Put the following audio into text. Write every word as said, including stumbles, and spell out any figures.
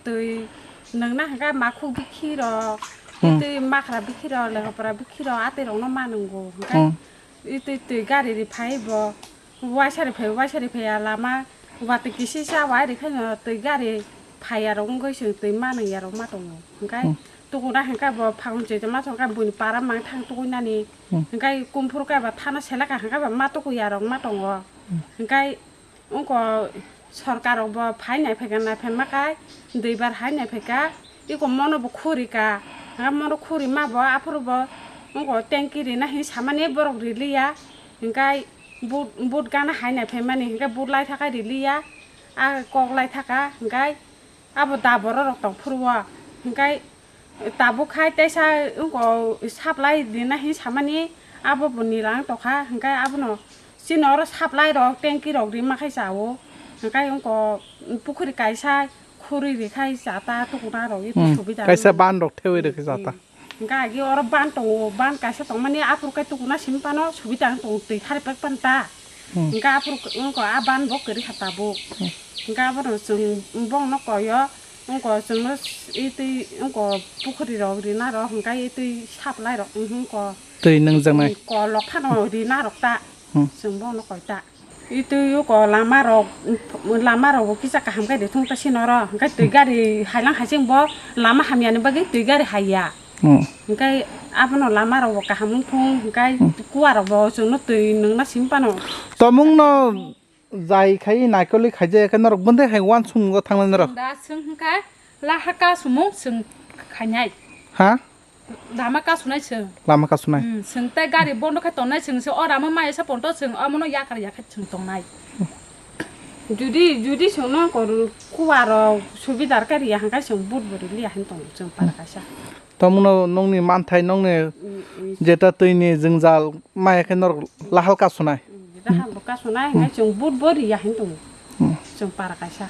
Twi nungna hwnkhe makhuk bikhi rok, Hmm. twi makhra bikhi rok, lekha pora bikhi rok, atwi rokno ma nungo. Hwnkhe Hmm. twi, twi gari ri phai bo, waisa ri phai, waisa ri phai ya lama, watwi kisi sa wai ri khaino twi gari phai ya rok wngwi chwng twi ma nung ya rok ma tongo. Hwnkhe Hmm. tukuna hwnkhe bo phagun chwitwi ma songkhe buini para mang thang tukuinani. Hmm. Hwnkhe kumphuru khe bo thana seleka hwnkhe bo ma tuku ya rok ma tongo. Hmm. Hwnkhe Wngkha sorkar rok bo phai nai phaikha, nai phaima khai duibar hai nai phaikha, iko mono bo khuri ka, ha mono khuri ma bo aphuru bo wngkha tanki rina hin samani borok riliya, hingkai but, but gana hai nai phaimani hingkai but lai thaka riliya, a kok lai thaka hingkai. Abo da borok rok tong phuru o, hingkai tabuk khai teisa wngkha supply rina hin samani, abo bo nila wng tokha, hingkai abono chini oro supply rok tanki rok rima khai chao, hingkai wngkha pukhuri kaisa khuri rikhai chata tukuna rok Hmm. subida Kaisa wng. Ban rok thewi rikhi chata. Hingke agi oro ban tongo, ban kaisa tongmani aphuru khe tukuna simi phano subida wng tongo, twi thari pek phano ta. Hmm. Hingke aphuru wngkha a ban bo kwrwi kha tabuk. Hmm. Hingke abono chwng bongno koyo, wngkha chwngno s-, i twi wngkha pukhuri rok rina rok, hingke i twi supply rok wngkha. Twi nungjaknai. Kolok phano rina rok ta. Hmm. Chwng bongno koi ta. Itwi uko lama rok, lama rok bo kisa kaham khe de thung ta sini oro, hwnkhe twi gari hailang haising bo lama hamya ni bagwi twi gari haiya. Hmm. Hwnkhe abono lama rok bo kaham wng thung, hwnkhe Hmm. kua rok bo chwngno twi nungna simi phano. Tomung no jai khai naikoli khaijak khe norok bwndai hai uansukmung o thangnai norok. Da chwng hwnkhe lahar ka sumung chwng khainai. Ha? Lama kasunai chwng. Lama kasunai. Hmm, chwng tei gari bondo khe tongnai chwng se o lama maya sa ponto chwng omono yakar yakhe chwng tongnai. Judi, judi chwngno kor kuwa rok subidar khe riya hwnkhe chwng but bo riliya hin tongo chwng para kaisa. Tomungno nongni manthai nongni Hmm, hmm. jeta twini jwngjal maya khe norok lahal kasunai. Hmm, lahal bo kasunai hwnkhe chwng but bo riya hin tongo Hmm. chwng para kaisa.